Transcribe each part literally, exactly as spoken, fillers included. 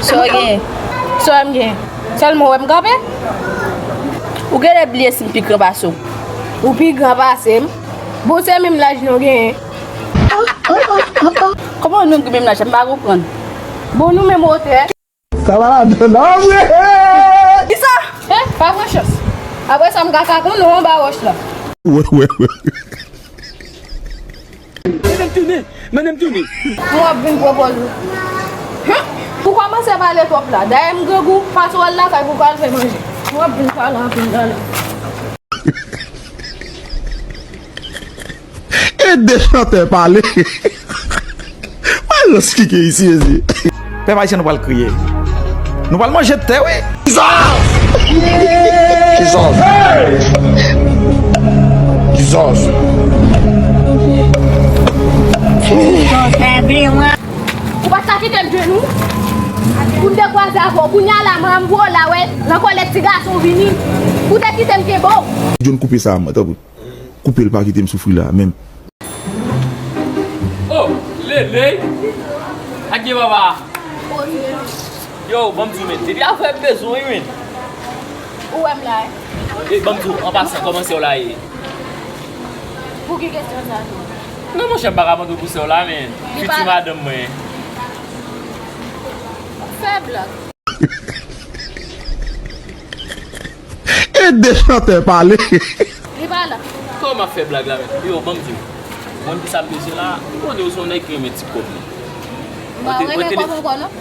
Sa w gen? Sa w wè m gen? Sèlman w wè m kanpe? Ou genlè bliye si m pi gran pase w. Ou pi gran pase m? Bon, se menm laj nou genyen. Kòman nou gen menm laj? M pa konprann. Bon, nou menm wotè. Sa malad la vre! Kisa? Hein? Pa pran chans. Apre sa, m ka ka konnen w anba wòch la. Wè, wè, wè. Madanm tounen! Madanm tounen! M w ap vin pran pòz ou. Hum! Ou kòmanse pale twòp la. Dayè m grangou, pase w al lakay pou w al fè manje. M w ap vin pale anpil talè. E de chantè pale. Malans ki gen isi, mesye. Pèp ayisyen, nou pral kriye. Nou pral manje tè, wi. Jesus! Jesus! Jesus! Ou pa t ka kite m jwenn ou? Pou m te kwaze avè w. Kounye a la, mwen, m voye w la, wè, nan kòlèg ti gason vini. Ou te kite m kenbe w. John, koupe sa, mwen, tanpri. Koupe l, pa kite m soufri la, menm. Oh, Lele! Ak gen papa! Yo, ban m di w, men, depi afè bezwen, wi, men. Ou wè m la, eh? E, ban m di w, an pasan, kòman sè w la ye? Pou ki kesyon sa tou? Non, monchè, m pa ka mande w pou sè w la, men. Li fiti pa la. Madanm mwen. Fè blag. E de chantè pale. Li pa la. Kòman m ap fè blag la, men? Yo, ban m di w. Mwen, ki sa m bezwen la, ou konnen w se yon nèg ki renmen ti kòb, non? M pa renmen kòb ankò, non.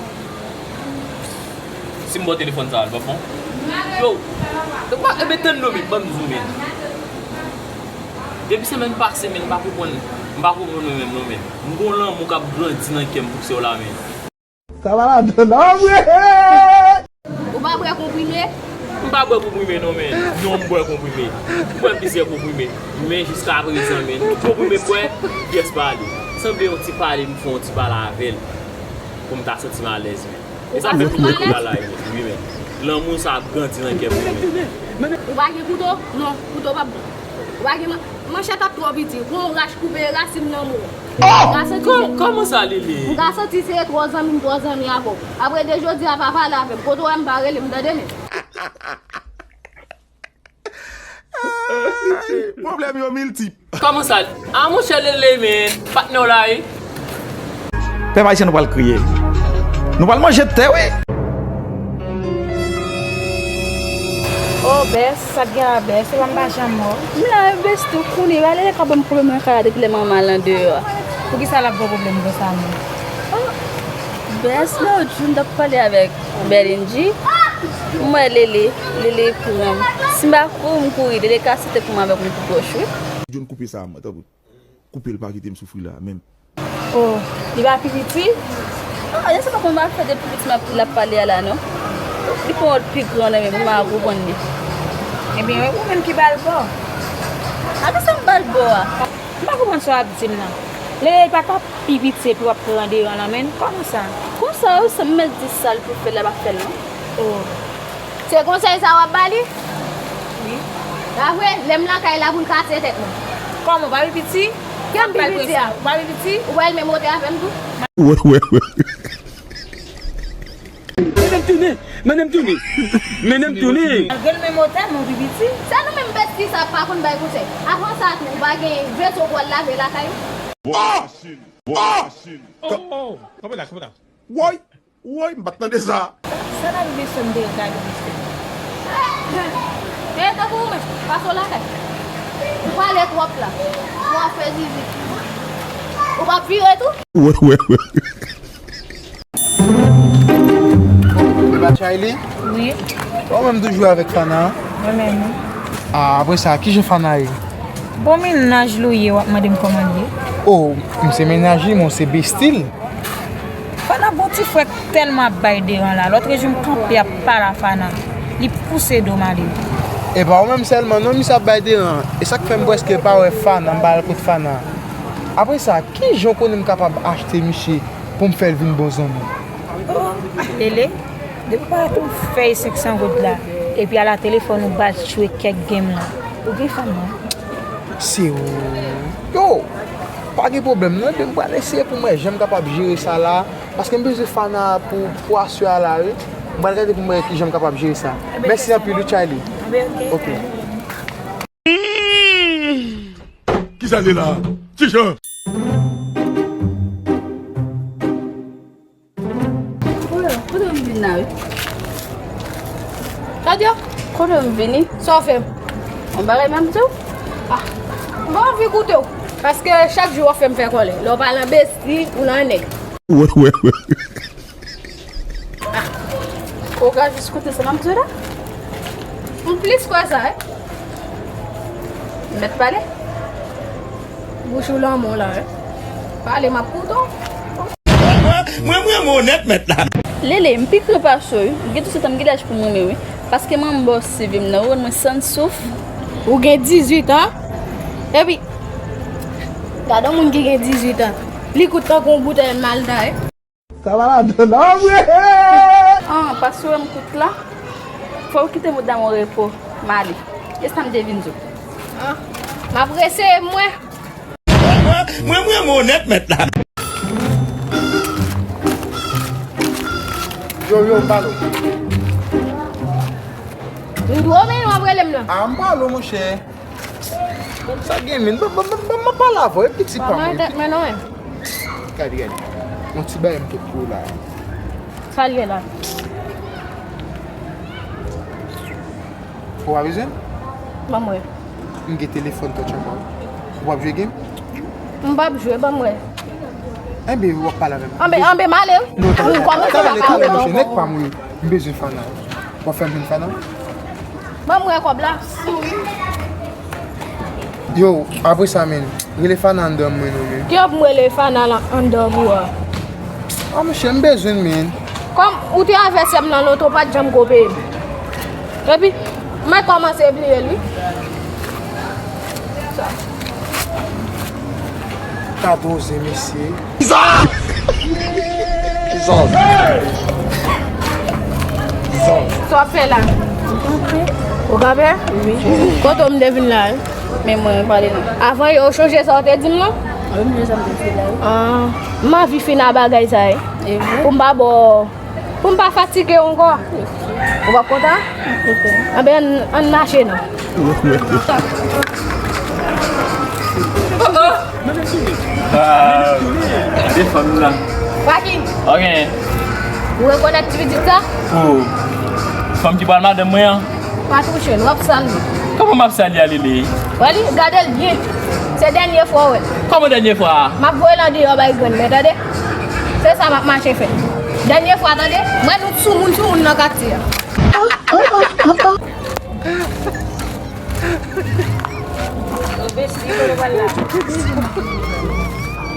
Si m ba w telefòn sa a, l p ap bon? Yo, e pa, e ben, tann non, men, ban m di w, men. Depi semèn pase, men, m pa konprann, m pa konprann mwen menm, non, men. M gon lanmou k ap grandi nan kè m pou sè w la, men. Sa malad la vre! Ou pa bwè konprime? M pa bwè konprime non, men. Non, m bwè konprime. M bwè plizyè konprime. Men jiska prezan, men, tout konprime m bwè, pyès pale. Sanble yon ti pale, m fè yon ti pale avè l. Pou m ta santi m alèz, men. E sa fè m tou la la, wi, men. Lanmou sa ap grandi nan kè m, wi, men. Ou pa gen kouto? Non, kouto p ap bon. Ou pa gen man-, manchèt ap twò piti. Pran yon rach koupe rasin nan men w. M ka santi se, kòman sa, Lele? M ka santi se twò zanmi m twò zanmi avè w. Apre de jodi a, pa pale avè m. Kote w wè m pa rele m, tande, men. Pwoblèm yo miltip. Kòman sa? A, monchè, Lele, men, patnè w la, wi. Pèp ayisyen, nou pral kriye. Nou pral manje tè, wi. Oh, Bès, sa k gen la, Bès? Se pa m pa janm wè w. M la, Bès, tou konnen, pa Lele ka ban m pwoblèm nan kay la depi lè manman al andeyò a. Poukisa l ap ba w pwoblèm konsa, menm? Oh, Bès, lòt jou, m t ap pale avèk Bèlendji. M wè Lele, Lele pran m. Si m pa kouri, m kouri, Lele kase tèt pou m avèk yon kout wòch, wi. John, koupe sa a, mwen, tanpri. Koupe l, pa kite m soufri la, menm. Oh, li pa pi piti? Ah, se pa konn pa fè de pi piti m ap, l ap pale a la, non. Li pa yon pi gran, non, men m pa konprann li. Ebyen, ou menm ki ba l bò. A kisa m ba l bò a? M pa konprann sa w ap di m nan. Lele pa ka pi piti epi w ap pran devan nan men l. Kòman sa? Konsa, wi, sa m mèt di sa l pou fè l, l ap fè l, non. Oh. Se konsèy sa w ap ba li? Wi. Pa vre, lè m lakay la pou l kase tèt mwen. Kòman, w pa pi piti? Kè m pi piti a? W pa pi piti? Ou wè l menm wotè avè m tou? Wè, wè, wè. Mennen m tounen! Mennen m tounen! Mennen m tounen! Malgre l menm wotè, men w pi piti. Se nou menm bèstis sa pa konn bay konsèy. Avan sa tou, ou pa gen veso pou w al lave lakay ou? Bò masin! Bò masin! Oh, oh, oh. Kanpe la, kanpe la. Woy! Woy, m pa t tande sa. Sa n ap di sou m te gade misye. E tankou ou menm, pase w lakay. Ou pale twòp la. Ou ap fè zizi. Ou p ap vire tou? Wè, wè, wè. Epa Chayli? Wi. Ou menm toujou avèk Fana? Mwen menm, wi. Ah, apre sa, kijan Fana ye? Bon, mennaj li w ye, w ap mande m kòman l ye? Oh, m se mennaj li, men w se besti l. Fana, bon ti frè k tèlman ap bay deran la. Lòtrejou m kanpe ap pale a Fana. Li pouse do m ale. E pa ou menm sèlman non, misye ap bay deran. E sa k fè m prèske pa wè Fana, m pa al kot Fana. Apre sa, kijan w konnen m kapab achte misye pou m fè l vin bon zanmi? Oh, Lele, depi w parèt yon fèy senk san goud la, epi ala telefòn ou ba l tchwe kèk game la. Ou gen fanm, non? Se ou. Yo! Pa gen pwoblèm non, epi m pral eseye pou m wè jan m kapab jere sa la, paske m bezwen Fana pou, pou aswè a la, wi. M pral gade pou m wè kijan m kapab jere sa. Mèsi anpil, wi, Charlie. Ok. Kisa li la? Kijan? Kote, kote m vin la, wi? Sa di w? Kote m vini? Sa w fè m? Yon bagay m ap di w? Ah, m pa anvi koute w. Paske chak jou w ap fè m fè kòlè. Lè w pa nan besti, ou nan nèg. Wè, wè, wè. Ah, ou ka jis koute sa m ap di w la? M plis kwè sa, wi. M mèt pale. Bouch ou lanmò la, wi. Pale, m ap koute w. Mwen, mwen, mwen onèt, mèt la. Lele, m pi gran pase w, wi. M gen tout se tan, m gen laj pou m renmen, wi. Paske manman bò seve m nan, ou konn mwen sann souf. Ou gen dizuit an? Epi, gade yon moun ki gen dizuit an. Li kout tankou yon boutèy malta, wi. Sa va ladan la, vre? Ah, pase w m kout la. Fò w kite mouda m an repo. M ale. E sa m te vin di w. Ah, m ap reseye, mwen. Mwen, mwen, mwen onèt, mèt la. Yo, yo, m pale w. M dwe w, men w ap rele m nan. Ah, m pale w, monchè. Sa gen, men, ban, ban, ban, ban, ban m pale avè w, e piti pa mwen. Tèt mwen non, men. Gade, gade. Yon ti bagay m te pou w la. Sa l ye la? Ou pa bezwen? Ban m wè. M gen telefòn touch ankò. Ou p ap jwe game? M p ap jwe, ban m wè. Enben, w ap pale avè m. Anben, anben, m ale wi. Non, talè, talè, talè, monchè, nèg pa m wi. M bezwen Fana. W ap fè m jwenn Fana? Ban m wè kòb la. Yo, apre sa, men, rele Fana anndan mwen non, men. Ki ap m rele Fana la anndan pou a? Ah, monchè, m bezwen l, men. Kòm ou te avèsè m nan loto, ou pa t janm ko peye m. Epi, mwen kòmanse bliye l, wi. Sa. Kadoze, mesye. Zòz. Zòz. Sa w ap fè la? Ou kanpe? Wi. Kote w m te vin la, wi? Men mwen pale non. Avan yè, ou chonje sa w te di m lan? Wi, m chonje sa m te di la, wi. Ah, m anvi fin a bagay sa, wi. E vre? Pou m pa ba w Pou m pa fatige w ankò. Ou p ap kontan? Ok. Anben, ann, ann mache non. Ah, de fanm nan. Faki. Ok. Ou rekonèt ti pitit sa? Oh. Fanm ki pral madanm mwen an? Pa touche l, w ap sal li. Kòman m ap sal li a, Lele? Wè li, gade l byen. Se dènye fwa w wè l. Kòman dènye fwa a? M ap voye l andeyò bay grann mè, tande? Se sa m ap mache fè. Dènye fwa, tande? M wè nou t soumoun, soumoun nan katye a.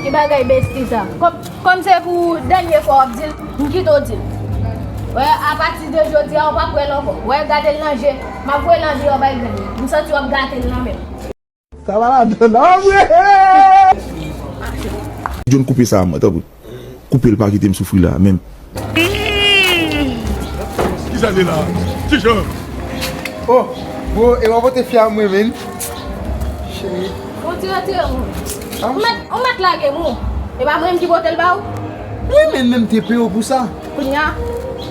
Ki bagay besti sa? Kòm Kòm se pou dènye fwa w ap di l, m kite w di l. Wè, apati de jodi a, w p ap wè l ankò. Wè, gade l nan je. M ap voye l andeyò bay grann li. M santi w ap gate l nan men m. Sa va ladan la, vre! John, koupe sa a mwen, tanpri. Koupe l, pa kite m soufri la, menm. Kisa li la? Kijan? Oh, bro, e w ap pote fi a mwen, men. Cheri. Bon, ti retire mwen. Ah. Ou mèt, ou mèt lage mwen. E pa mwen menm ki pote l ba ou? Wi, men, men m te peye w pou sa. Kounye a,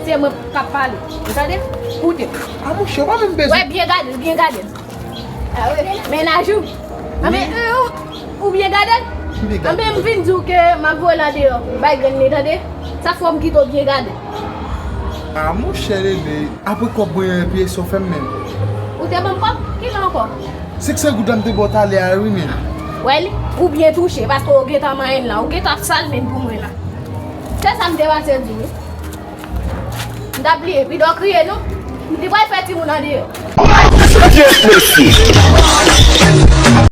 se mwen k ap pale. Ou tande? Koute. Ah, monchè, w pa menm bezwen. Wè, byen gade l, byen gade l. Ah, wi. Mennaj ou. Ah, men, euh, ou, ou byen gade l? M byen gade l. Anben, m vin di w ke m ap voye l andeyò. Bay grenn li, tande? Sa fò m kite w byen gade. Ah, monchè, Lele. Apre kòb mwen an, epi sa w fè m menm? Ou te ban m kòb? Kilè ankò? Senk san goud la m te ba w talè a, wi, men. Wè li? Ou byen touche, paske ou gentan manyen l la. Ou gentan ap sal men pou mwen la. Se sa m te pase di w, wi. M t ap bliye, pi dò kriye, non. Li pral fè timoun andeyò. Yes, mesye.